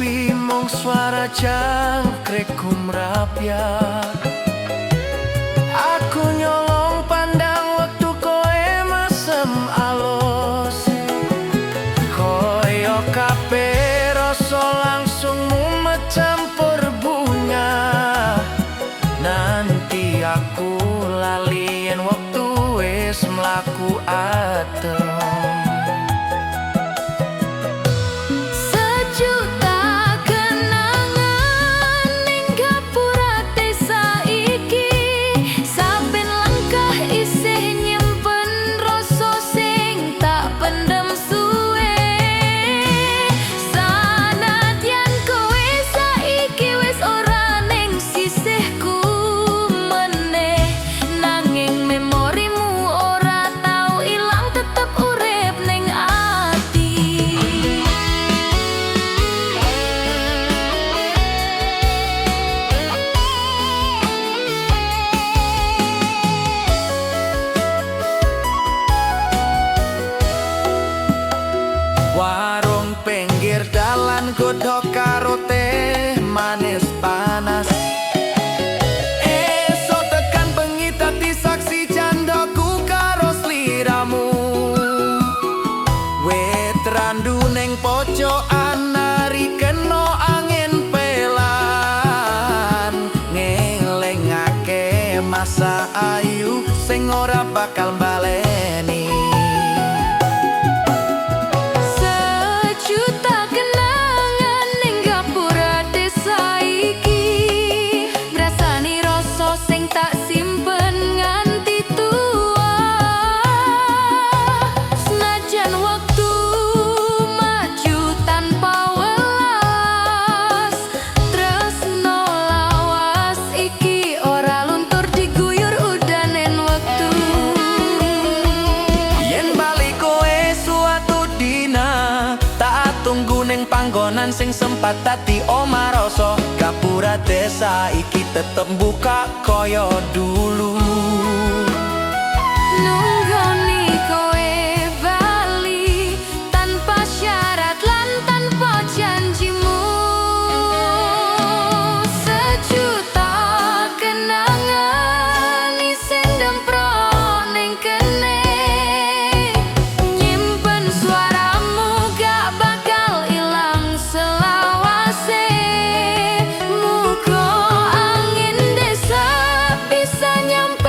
Sepi mung suara jangkrik gumrapyak. Aku nyolong pandang wektu kowe mesem alus. Koyo kabeh rasa langsung mumet campur bunga. Nanti aku lali yen wektu wis mlaku adem. Sejuta kenangan ning gapura desa iki. Saben langkah isih nyimpen rasa sing tak pendem suwe. Sanadyan kowe saiki wis ora ning sisihku meneh, nanging memorimu ora tau ilang, tetep urip ning ati. Warung pinggir dalan godhog karo teh manis panas. Esok tekan bengi dadi saksi candaku karo sliramu. Wit randu ning pojokan nari kena angin pelan, ngelingake masa ayu sing ora bakal baleni. Sejuta kenangan ning gapura desa iki, ngrasani rasa sing tak simpen nganti tua. Senajan wektu maju tanpa welas, tresno lawas iki ora luntur diguyur udanen wektu. Yen bali kowe suatu dina, tak tunggu ning panggonan sing sempat dadi omah rasa. Gapura desa iki tetep buka koyo dulu. Nunggoni kowe bali tanpa syarat lan tanpa janjimu. Sejuta kenangan isih ndemprok ning kene, nyimpen suaramu gak bakal ilang selawase. Muga angin desa bisa nyampe.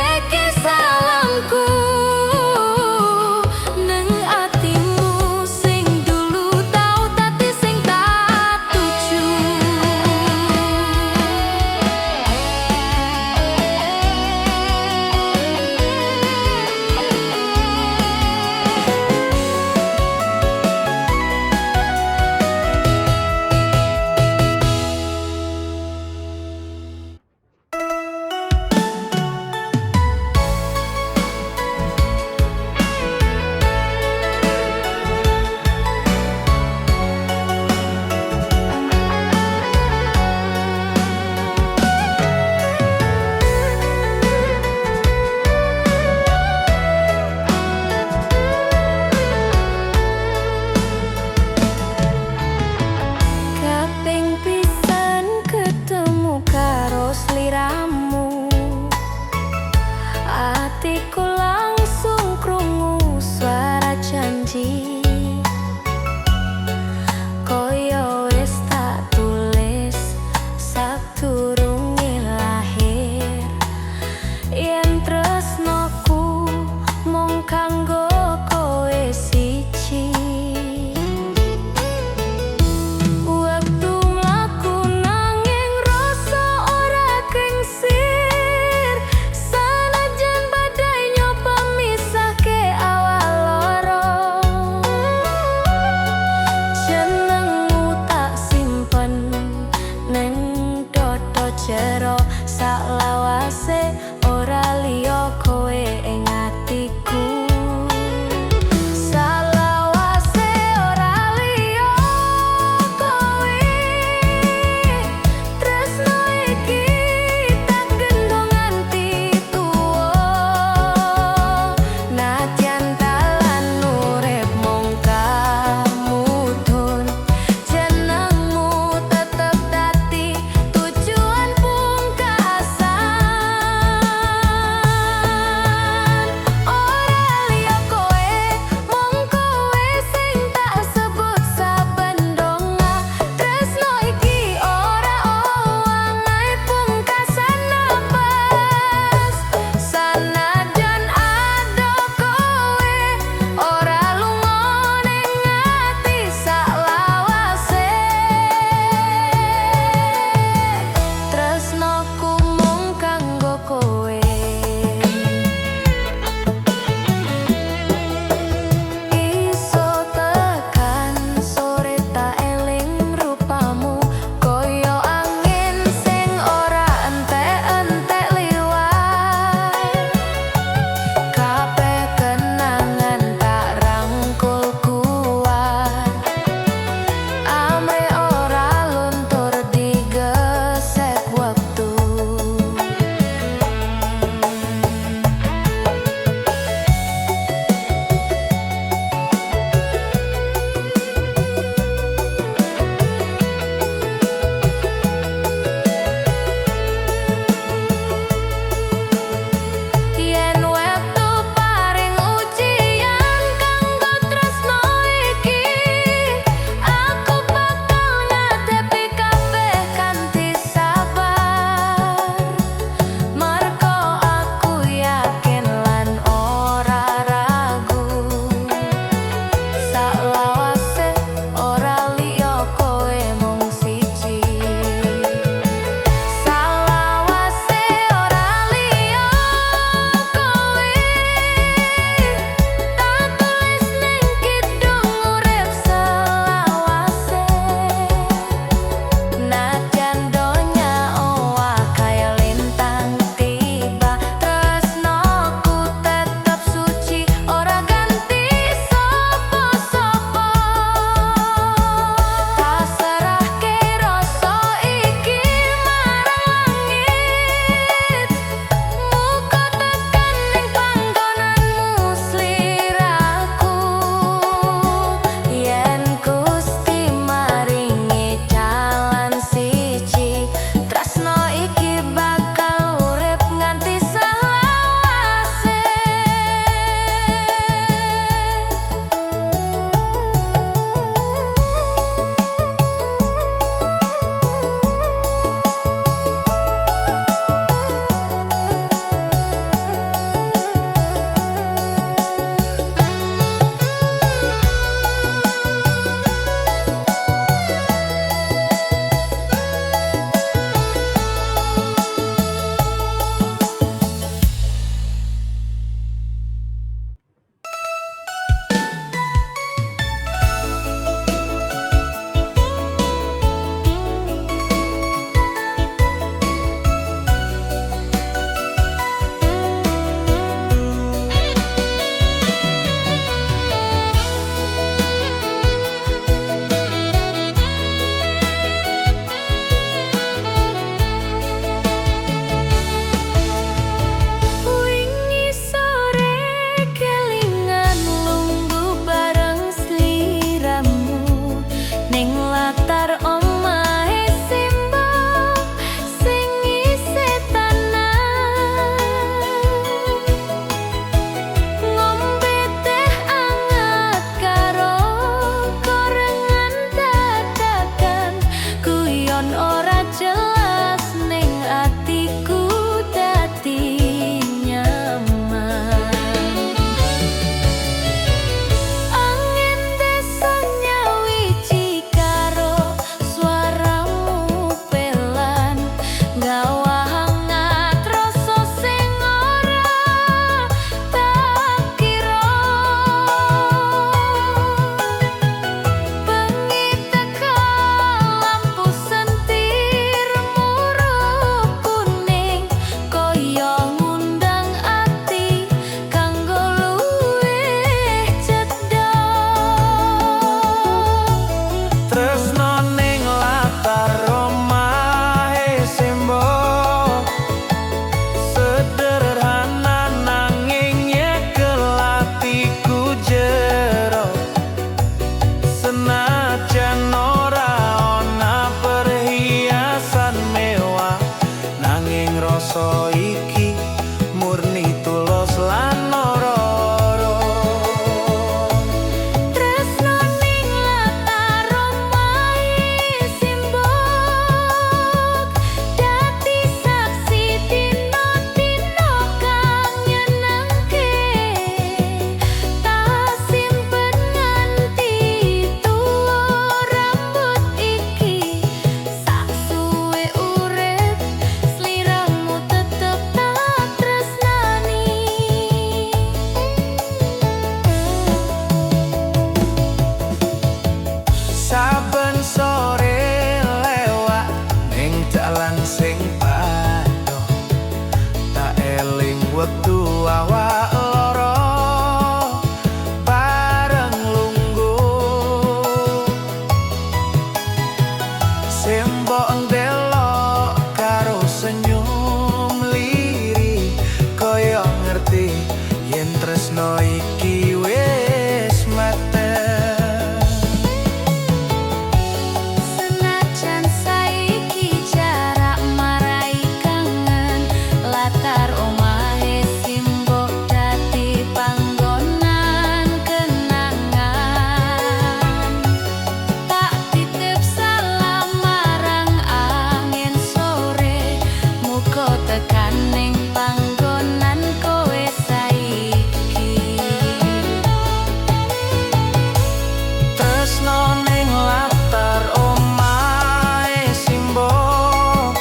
tresno ning latar omahe simbok.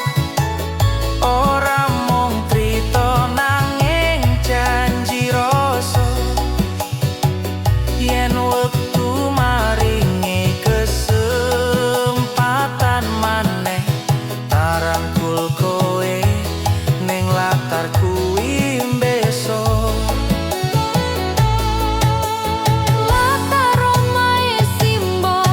Ora mung crita nanging janji rasa. Yen wektu maringi kesempatan maneh, tak rangkul kowe ning latar kuwi besok. Latar omahe simbok.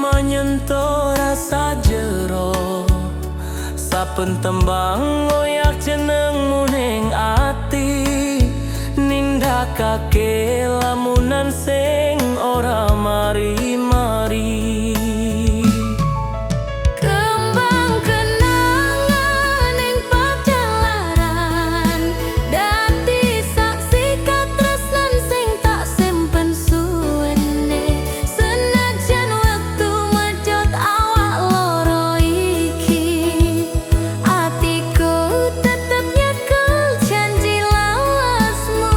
Gema nyentuh rasa jero. Saben tembang ngoyak jenengmu ning ati, nindakake lamunan sing ora mari-mari. Kembang kenangan ing pajalaran, dadi saksi katresnan sing tak simpen suwene. Senajan wektu mecut awak loro iki, atiku tetep nyekel janji lawasmu.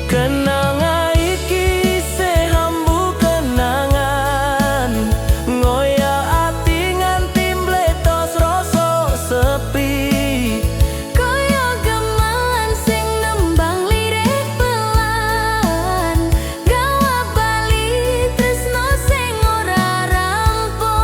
Kenanga iki isih ambu kenangan, ngoyak ati nganti mbletos rasa sepi. Kaya gamelan sing nembang lirih pelan, gawa bali tresno sing ora rampung.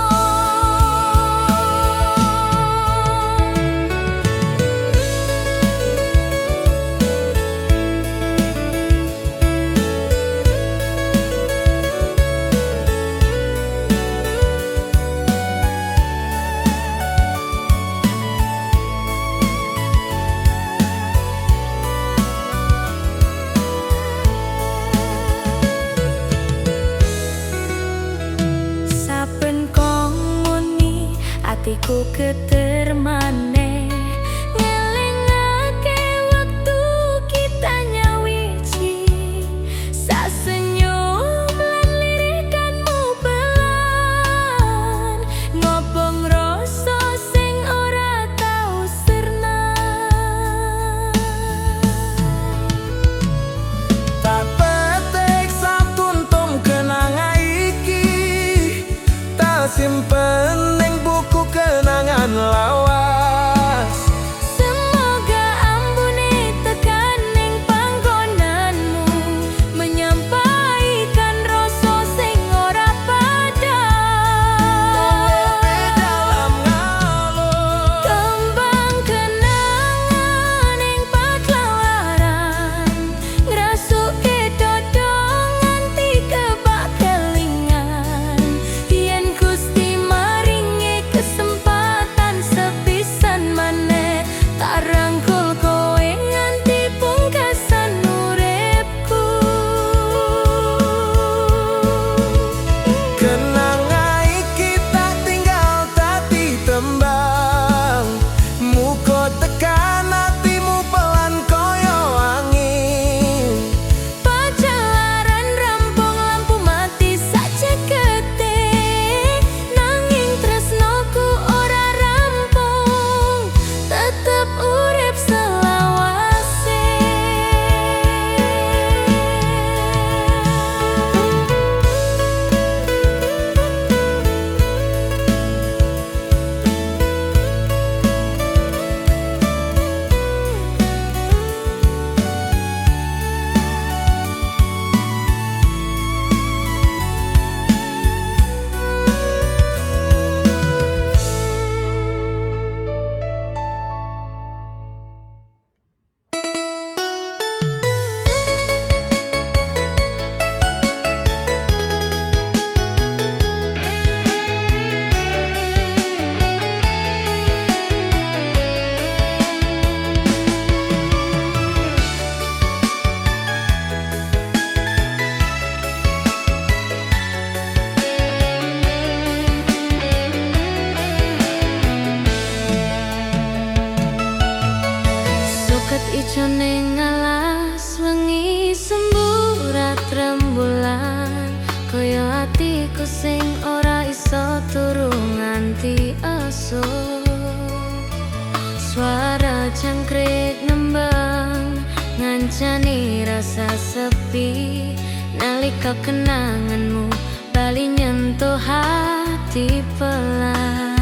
Saben kong muni atiku geter maneh, ngelingake wektu kita nyawiji. Sasenyum lan lirikanmu pelan, ngobong rasa sing ora tau sirna. Tak petik satuntum kenanga iki, tak simpen ning buku kenangan lawas. Semoga ambune tekan ning panggonanmu, menyampaikan rasa sing ora padhang. Dalam ngalun. Kembang kenangan ing pagelaran, ngrasuke dodo nganti kebak kelingan. Yen Gusti maringi kesempatan sepisan maneh, tak rangkul kowe nganti pungkasan uripku. Kenanga iki tak tinggal dadi tembang, muga tekan atimu pelan kaya angin. Pajalaran rampung lampu mati sacekete, nanging tresnoku ora rampung, tetep urip selawase. Suket ijo ning alas wengi semburat rembulan, kaya atiku sing ora iso turu nganti esuk. Suara jangkrik nembang ngancani rasa sepi, nalika kenanganmu bali nyentuh hati pelan.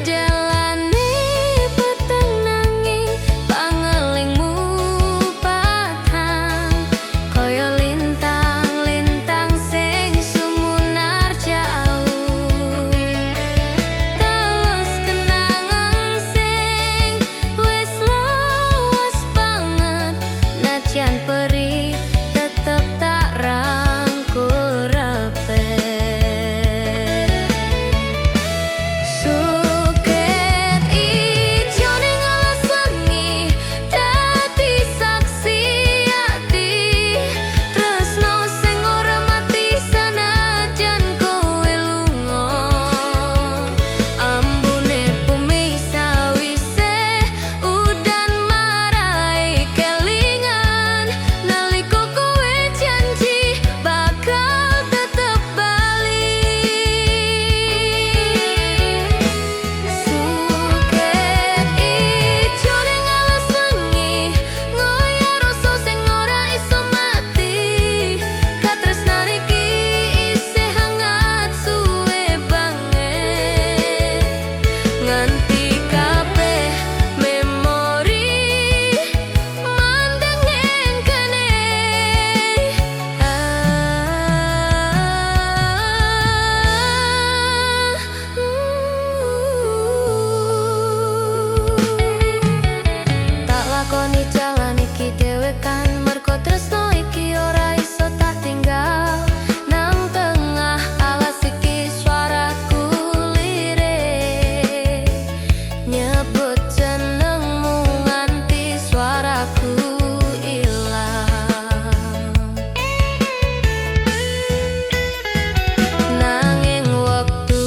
Jalane peteng nanging pangelingmu padhang, kaya lintang-lintang sing sumunar jauh. Terus kenangan sing wis lawas banget, najan Senajan perih tetep tak rangkul rapet. Suket ijo ning alas wengi dadi saksi ati, tresno sing ora mati sanajan kowe lunga. Ambune bumi sawise udan marai kelingan nalika kowe janji bakal tetep bali. Suket ijo ning alas wengi ngoyak rasa sing ora iso mati. Katresnan iki isih hangat suwe banget nganti kabeh memori mandeng ning kene. Ah, Tak lakoni jalan iki dhewekan mergo tresno iki ora iso tak tinggal. Nang tengah alas iki suaraku lirik nyebut jenengmu nganti suaraku ilang. Nanging wektu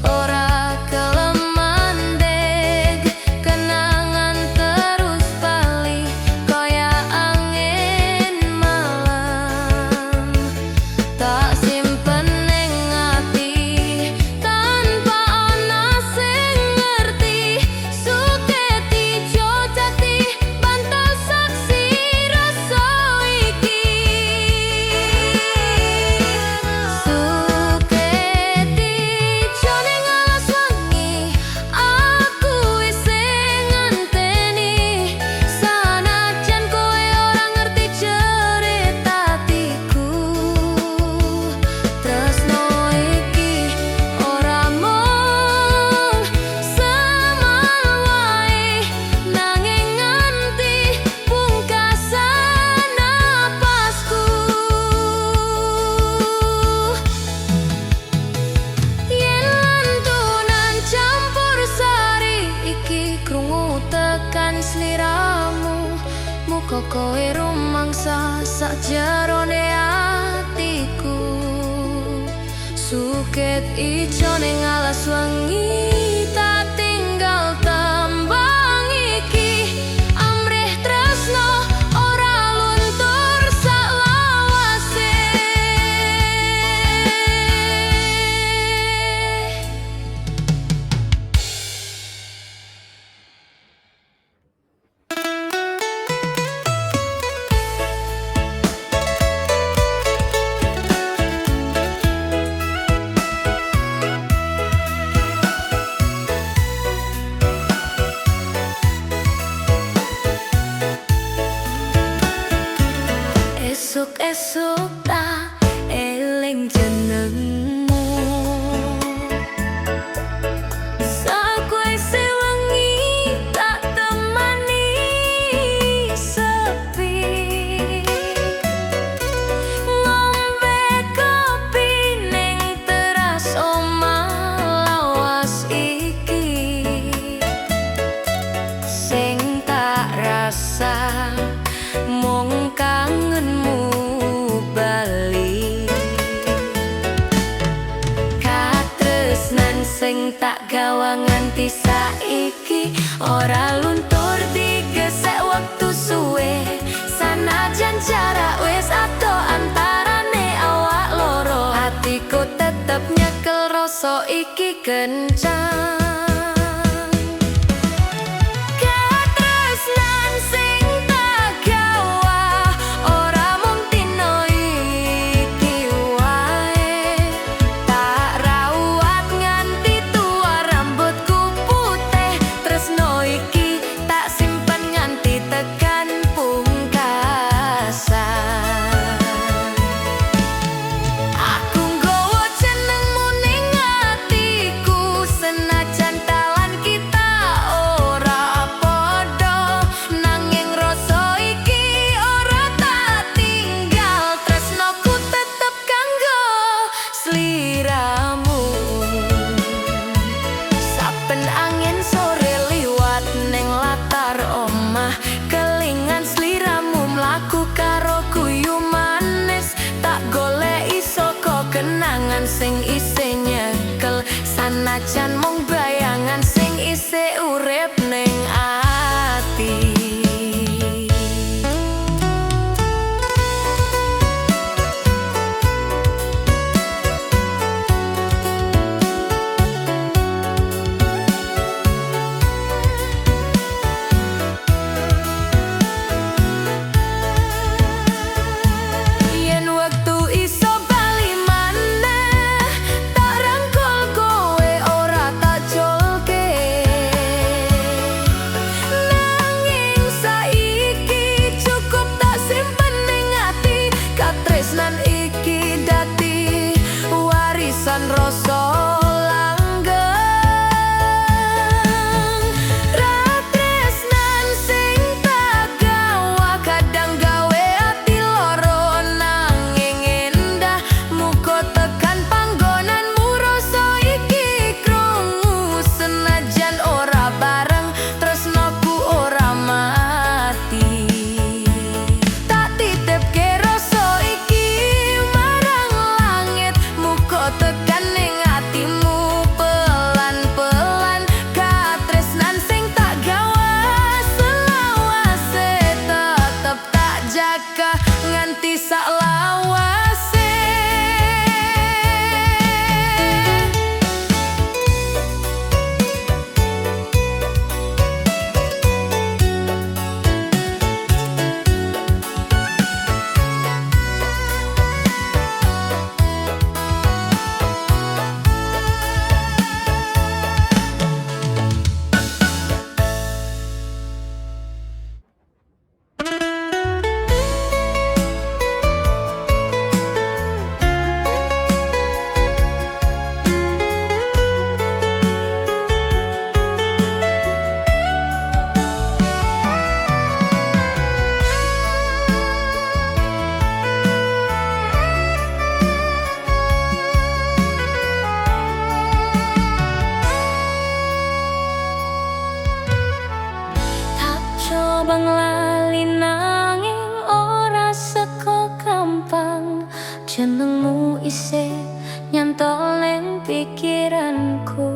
ora gelem mandeg, kenangan terus bali kaya angin malam. Tak simpen ning ati tanpa ana sing ngerti. Suket ijo dadi bantal saksi rasa iki. Suket ijo ning alas wengi aku isih ngenteni, sanajan kowe ora ngerti cerita atiku. Tresno iki ora mung semal wae, nanging nganti pungkasan napasku. Yen lantunan campur sari iki krungu tekan sliramu, muga kowe rumangsa sakjerone atiku. Suket ijo ning alas wengi tak tinggal tembang iki, amrih tresno ora luntur saklawase. Esuk-esuk tak eling jenengmu, sakwise wengi tak temani sepi. Ngombe kopi ning teras omah lawas iki, sing tak rasa mung kangenmu bali. Katresnan sing tak gawa nganti saiki ora luntur digesek wektu suwe, sanajan jarak wis adoh antarane awak loro, atiku tetep nyekel rasa iki kencang. Katresnan sing tak gawa ora mung dina iki wae, tak rawat nganti tua rambutku putih. Tresno iki tak simpen nganti tekan pungkasan. Aku nggawa jenengmu ning atiku, senajan cilaka nganti sak lawase. Tak coba nglali nanging ora seko gampang. Jenengmu isih nyantol ning pikiranku.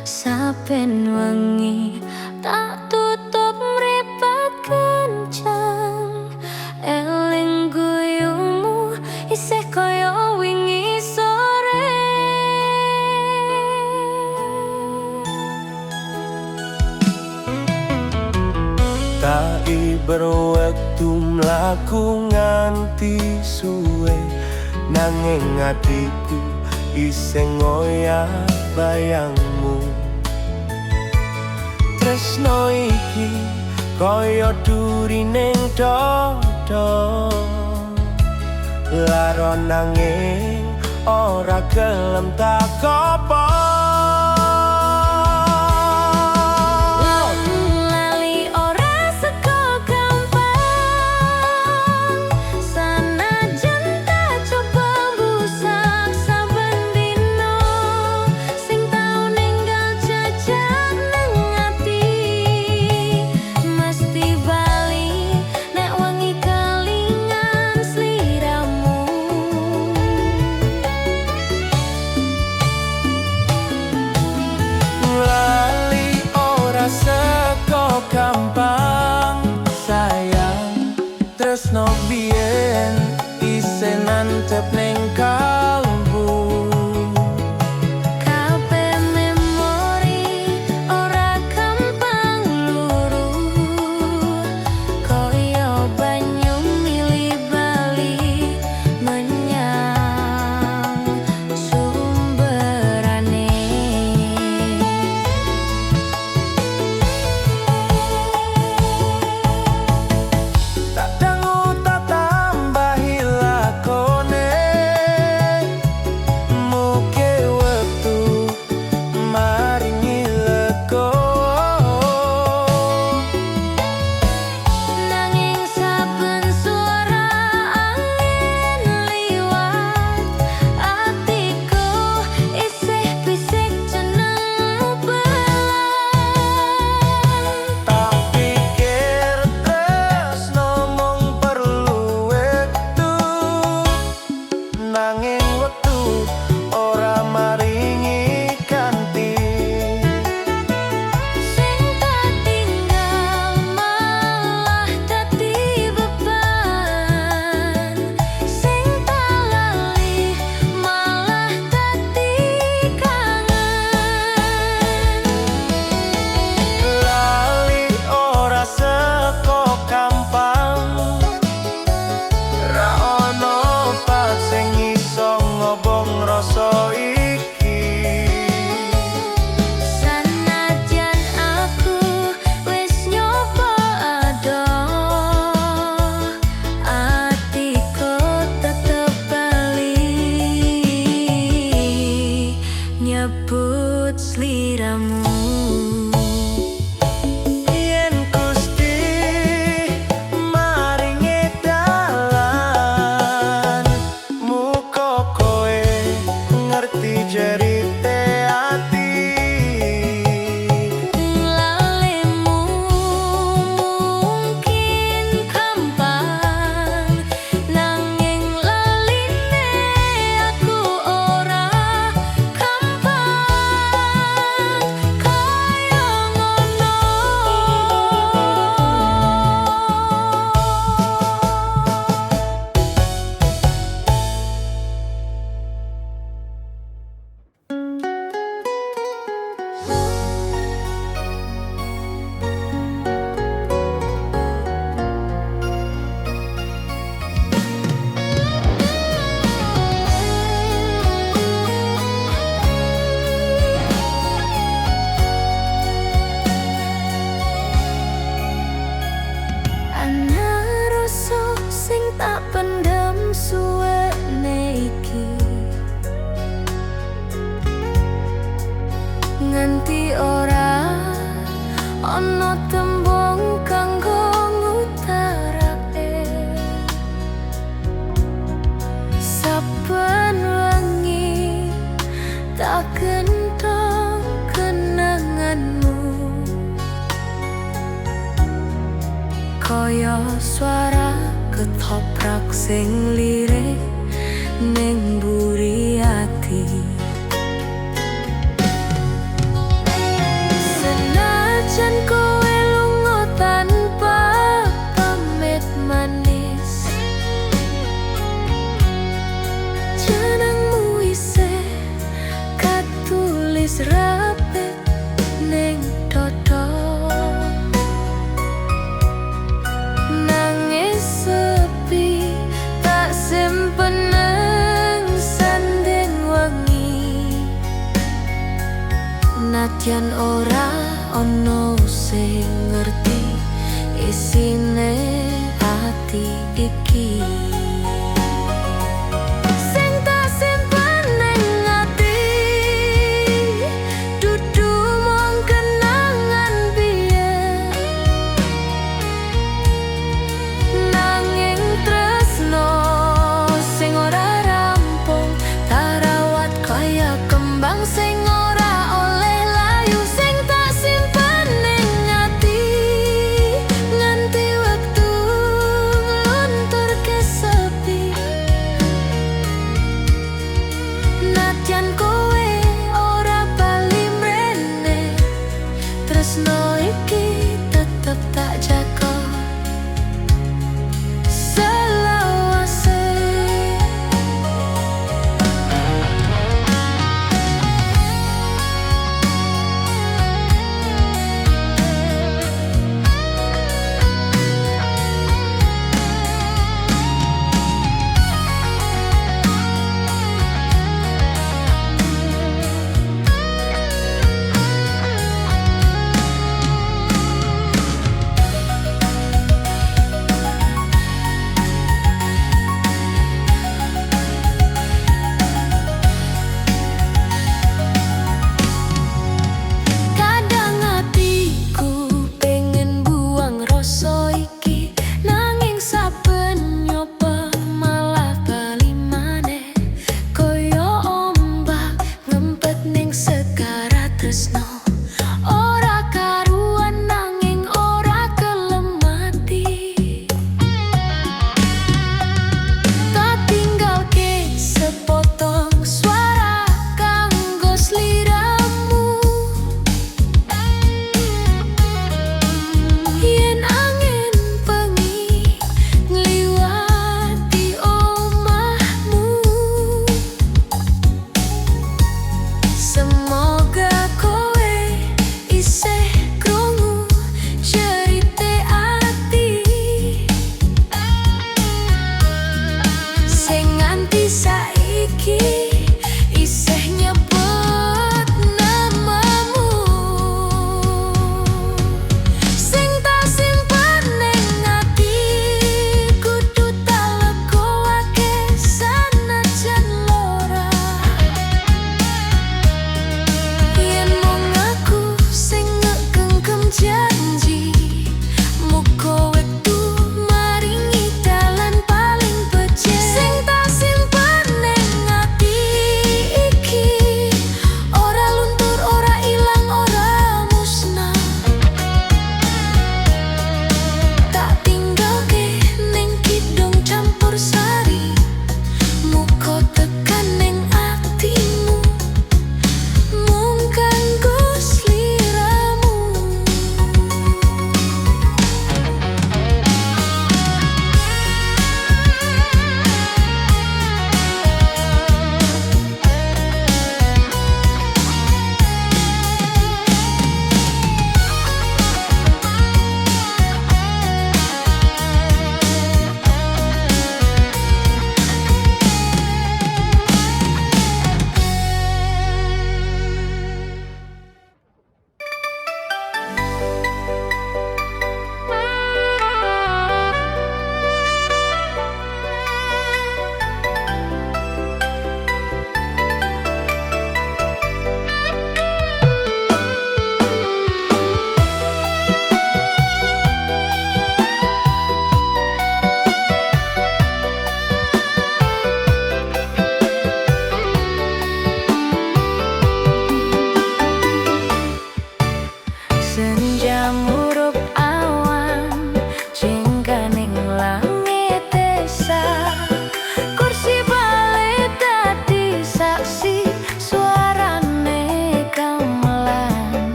Saben wengi tak tutup mripat kencang, eling guyumu isih kaya wingi sore. Tak iber wektu mlaku nganti suwe, nanging atiku isih ngoyak bayangmu. Tresno iki kaya duri ning dada, lara nanging ora gelem tak kopong. Lali ora seko gampang, sanajan tak coba mbusak saben dino. Sing tau ninggal jejak nang ati mesti bali nek wengi kelingan sliramu. Lali ora seko gampang, sayang. Tresno biyen isih nantep ning kalbu. Kabeh memori ora gampang luru, kaya banyu mili bali menyang sumberane. Tak dangu tak tambahi lakone. Swara ketoprak sing lirik ning buri ati. Senajan kowe lunga tanpa pamit manis, jenengmu isih katulis rapet ning dodo. Nangis sepi tak simpen nang sanding wengi. Nadyan ora ono sing ngerti isine ati iki. Sing tak simpen ning ati dudu mung kenangan biyen, nanging tresno sing ora rampung tak rawat kaya kembang sing ora oleh layu. Sing tak simpen ning ati nganti wektu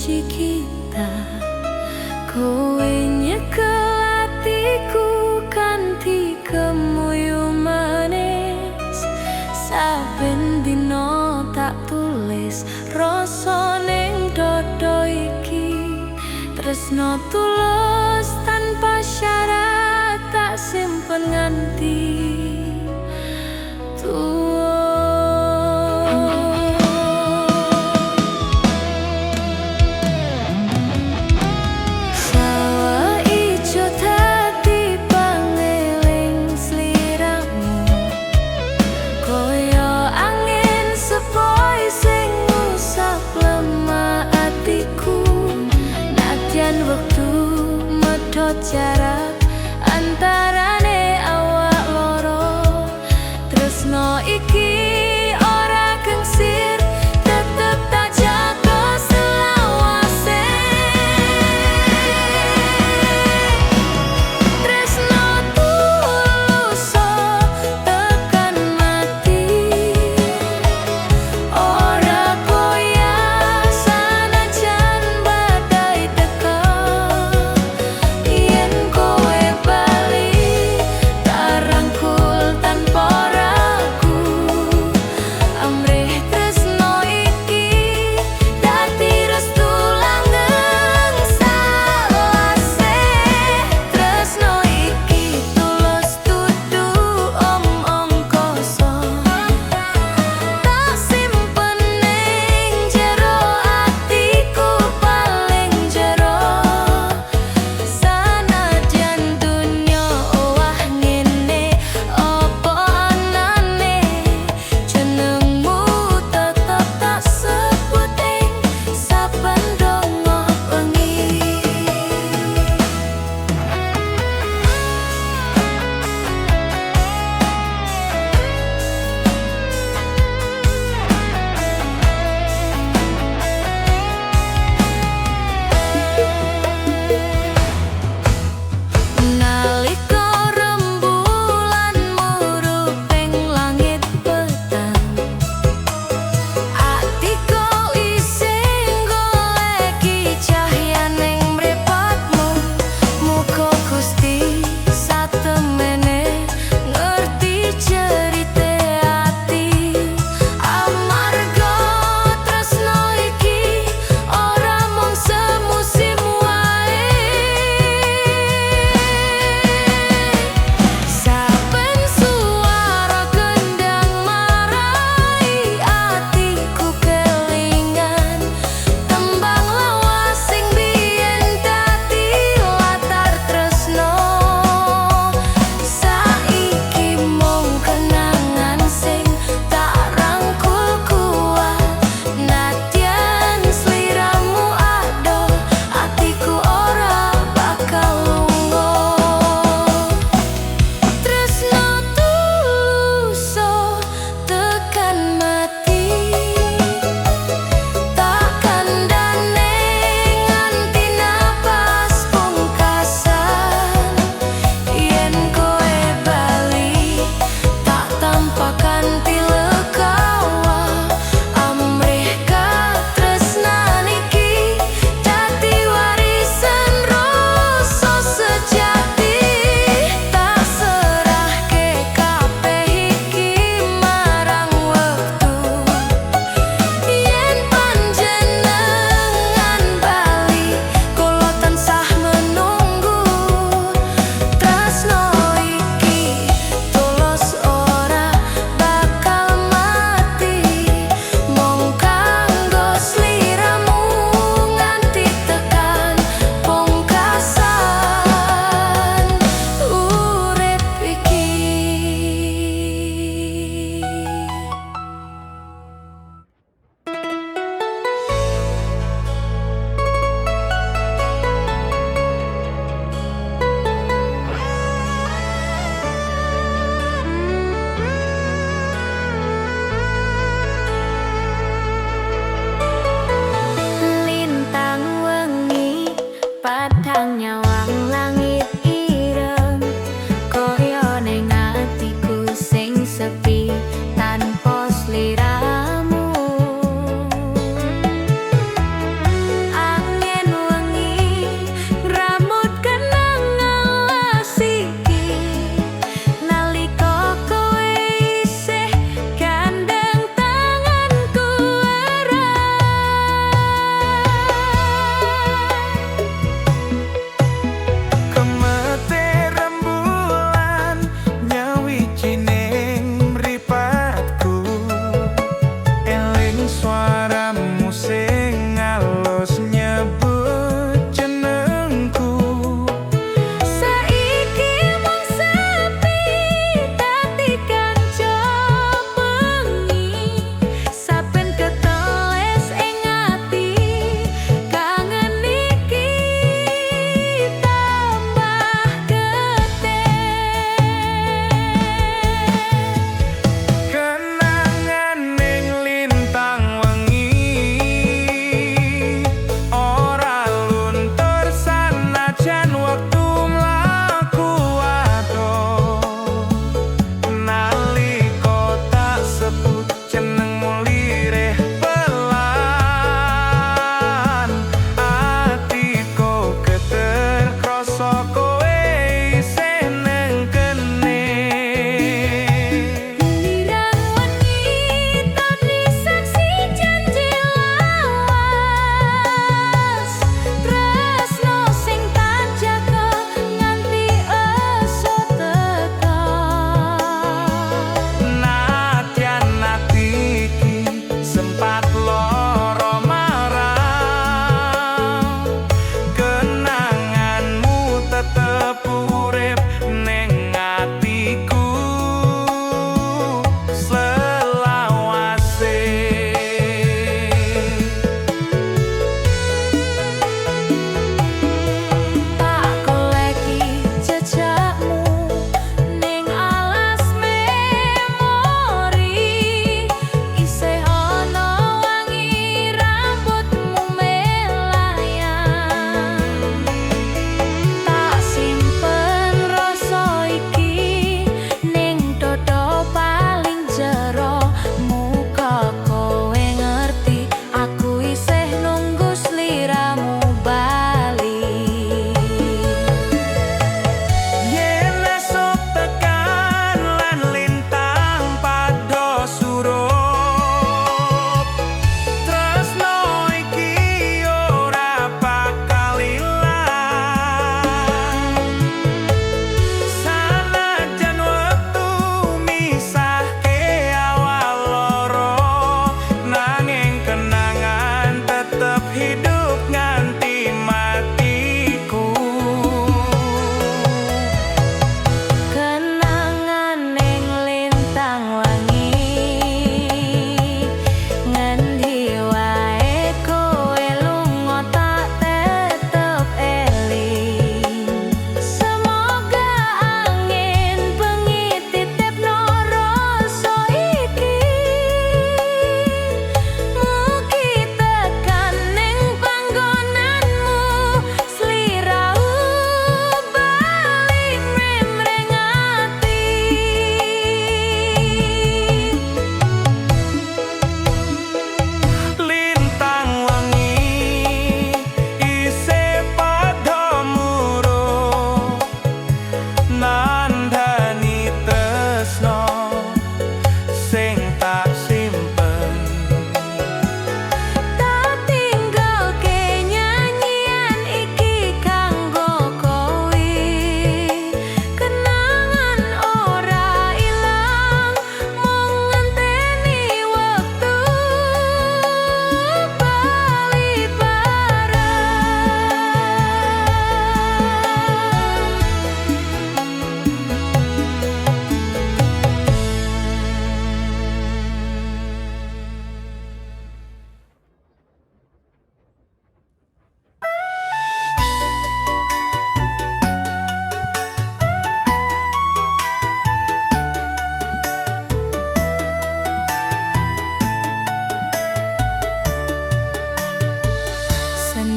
Janji kita. Kowe nyekel atiku kanthi kemuyu manis. Saben dina tak tulis rasa ning dada iki. Tresno tulus tanpa syarat tak simpen nganti tuwa. Sawah ijo dadi pangeling sliramu, kaya angin sepoi sing ngusap lemah atiku. Nadyan wektu medhot jarak antarane awak loro, tresno iki ora gengsir, tetep tak jaga selawase. Tresno tulus tekan mati, ora goyah sanajan badai teka. Yen kowe bali tak rangkul tanpa ragu.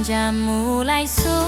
Senja mulai sore.